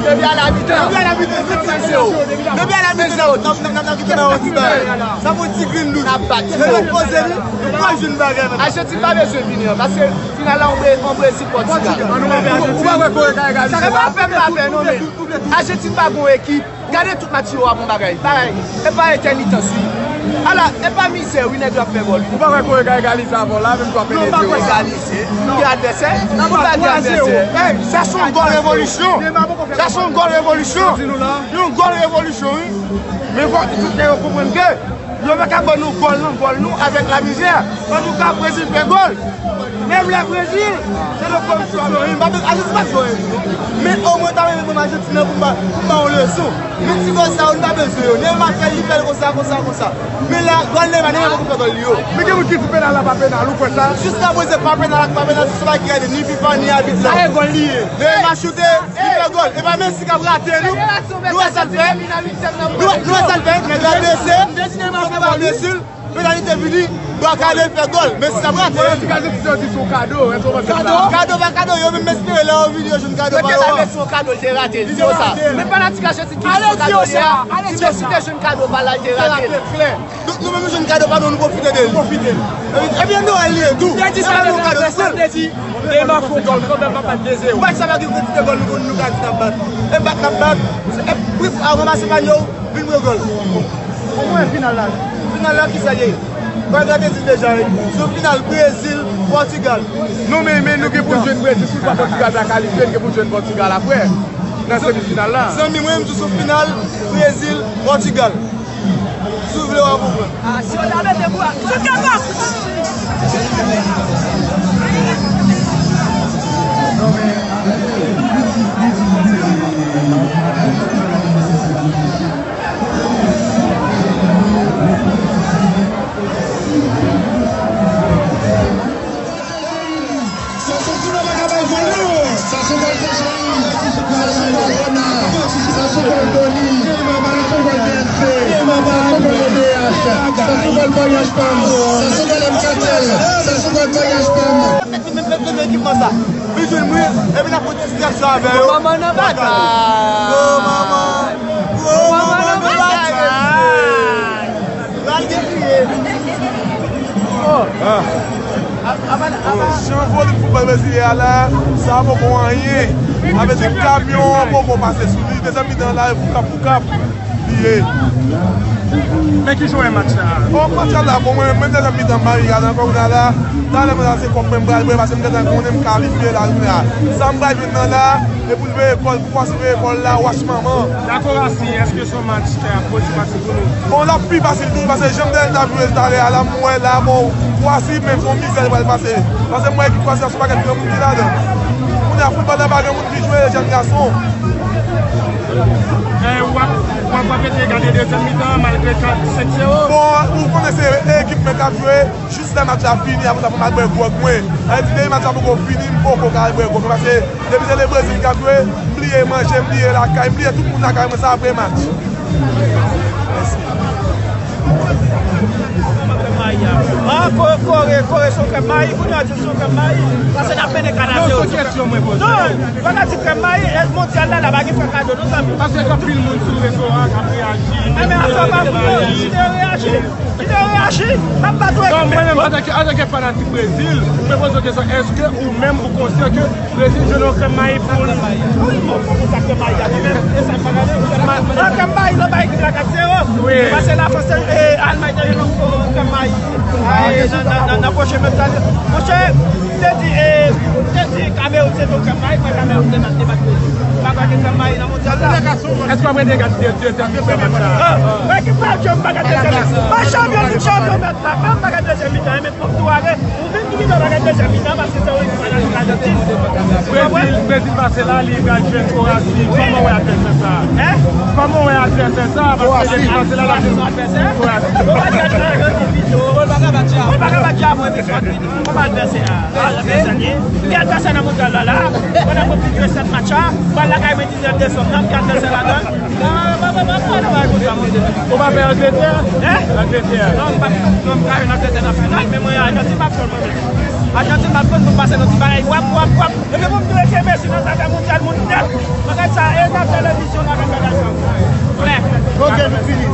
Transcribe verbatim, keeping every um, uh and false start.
Depi a la mitan. Depi a la mitan, se trè zewo. Depi a la mitan, n ap, n ap, n ap, n ap kite ba yon ti bagay. Sa fè yon ti grenn dout. N ap bat. E nou poze nou, nou pa jwenn bagay, men. Ajantin pa bezwen vini an, paske final la, an Bre-, an Brezil, Pòtigal. Pòtigal. Ou, ou pa wè Kore ka egalize la? Se pa pè m pa pè, non, men Ajantin pa gon ekip. Gade tout match yo a bon bagay. Bagay, e pa entèmitans, wi. Ala, e pa mizè, wi, nèg yo ap fè gòl, wi. Ou pa wè Kore ka egalize avan la, menm si w ap mennen zewo. Nou pa egalize. Nou gen advèsè. Nou pa gen advèsè. Ey, sa se yon gòl revolisyon. Sa se yon gòl revolisyon. Yon gòl revolisyon, wi. Men fò tout nèg yo konprann ke yo pa ka ban nou gòl, non, gòl nou avèk lamizè. Antouka, Brezil fè gòl. Menm lè Brezil, se le kòm swa, non, m pa bezwen, Ajantin pa jwe. Men omwen, ta renmen konn Ajantin nan pou m ba, pou m ba yon leson. Men ti gòl sa yo, nou pa bezwen yo. Neymar fè, li fè l konsa, konsa, konsa. Men la, gòl Neymar, Neymar poko fè gòl li yo. Men gen moun ki di penal la pa penal, ou kwè sa? Jiska prezan, pa penal ak pa penal, se sa ki gade, ni fifa, ni abit la. Sa e gòl li ye. Neymar choute, li fè gòl. E pa Messi k ap rate, nou. Nou wè sa l fè? Nou wè, nou wè sa l fè? Nèg la blese, Neymar fè gòl li. Penalite vini, Bakane fè gòl, Messi t ap rate. Bon, ti gade ti yo di se yon kado, èske w panse sa? Kado? Kado pa kado, yo menm espere lè yo vini yo jwenn kado pa yo a. Messi yon kado, li te rate l, di yo sa. Men fanatik Ajantin ki di se yon kado li ye a, si Messi te jwenn kado pa la, li te rate l. Donk nou menm nou jwenn kado pa nou, nou pwofite de li. Pwofite. Ebyen, ebyen Noël li ye tou. Yo di sa, nou kado, nou pran l. Neymar fè yon gòl kanmenm, pa bat de zewo. Ou pa di sa pa gen kantite gòl nou, nou ka di n ap bat. E bat n ap bat. E, wi, a ranmase panye w. Vin pran gòl. Ou konnen final la? Final la, kisa l ye? Bagay te di deja, wi. Se yon final Brezil, Pòtigal. Non, men, men nou gen pou n jwenn Brezil, si pa Pòtigal ta kalifye, n gen pou n jwenn Pòtigal apre, nan semifinal la. Zanmi mwen, m di se yon final Brezil, Pòtigal. Si w vle, w a konprann. Ah, si yo ta mete bwa, sou kè pa! Sa se gòl Dejan. Sa se gòl Dejan. Sa se gòl Rona. Sa se gòl Doni. Sa se gòl B N P. Sa se gòl O V H. Sa se gòl Voyage Pam. Sa se gòl M K T L. Sa se gòl Voyage Pam. Mete, mete, mete ekipman sa. Vin jwenn mwen, epi n ap fè distraksyon avè yo. Manman nan batay. Gwo manman. Gwo manman nan batay. Pral gen kriye. Oh. Ah. Bon, jan volim foutbòl brezilyen a la, sa poko anyen. Sa vle di kamyon an poko pase sou li. Dezyèm mitan la, e pou kap, pou kap li ye. Men ki jan w wè match la? Bon, match la bon, mwen menm dezyèm mitan m pa rive gade ankò kounye a la. Talè mwen la se kòb mwen m pral bwè paske m gentan konnen m kalifye la kounye a. Sa m pral jwenn nan la, e pou l veye kò l, pou Kwasi veye kò l la, wach manman. Lakroasi, èske se yon match ki ap pi fasil pou nou? Bon, l ap pi fasil tou, paske jan m te, te ap jwe talè a la, m wè la, bon, Kwasi menm se yon mizè li pral pase. Paske m wè ekip Kwasi a se yon pakèt granmoun ki ladan. Kounye a foutbòl la pa granmoun ki jwe, jèn gason. E w ap, w ap, w ap rete gade dezyèm mitan an malgre kat, senk zewo? Bon, ou konnen se ekip mwen k ap jwe. Jis lè match la fini, apre sa pou m al bwè gwòg mwen. Sa vle di depi match la poko fini, m poko ka al bwè gwòg mwen, paske depi se le Brezil k ap jwe, m bliye manje, m bliye lakay, m bliye tout moun lakay mwen, se apre match. Ah, Kore, Kore, Kore, se yon krèm mayi, kounye a di se yon krèm mayi, paske n ap mennen kat a zewo. Non, se yon kesyon mwen poze. Non, lè w di krèm mayi, e mondyal la, la pa gen fè kado, non, zanmi. Paske gen anpil moun sou rezo a k ap reyaji. Enben, afè pa pou yo, si te reyaji. Ki te reyaji, m ap bat ou. Bon, mwen menm, antanke, antanke fanatik Brezil, mwen poze w kesyon, èske ou menm ou konsyan ke Brezil jwe nan krèm mayi pou l? Wi, bon, bon, sa krèm mayi a li menm, e sa k pa gade, krèm mayi. Nan krèm mayi, nan bay ekip la kat zewo. Wi. Paske Lafrans, e, Almay te jwe nan krèm mayi. E, nan, nan, nan, nan pwochen match la. Monchè, te di, e, te di Kamewoun se yon krèm mayi, mwen Kamewoun te bat, te bat Brezil. Pa kwè ke krèm mayi nan mondyal la. Èske w ap rete gade de, de, de, de match la? Ah, mwen ki pa jwe, m pa gade dezyèm mitan. Mwen chanpyon, tout chanpyon mèt la. Mwen pa gade dezyèm mitan, men fòk tou ale. Ou vin ki mitan pa gade dezyèm mitan, paske se yon ekip Ajantin. Brezil, Brezil pase la, li pral jwenn Korasi. Kòman w wè advèsè sa a? Hein? Kòman w wè advèsè sa a? Paske Brezil pase la, l ap jwenn Korasi. Ou pa ka bat Japon, epi sòt vini. Kòman advèsè a? Advèsè li ye. Li advèsè nan mondyal la, la. Pandan mwen fin jwe sèt match la, bal la kay mwen diznèf desanm nan, m gen advèsè ladan l. Ou pa pè Angletè? Hein? Angletè. Non, m pa, non, m ka jwenn Angletè nan final, men mwen Ajantin m ap jwenn mwen menm. Ajantin m ap konn pou pase nan ti bagay wap wap wap. Epi pou m tou rete mesye nan zafè mondyal moun nèt. Bagay sa e zafè televizyon nan bagay sa. Frè. Ok, nou fini.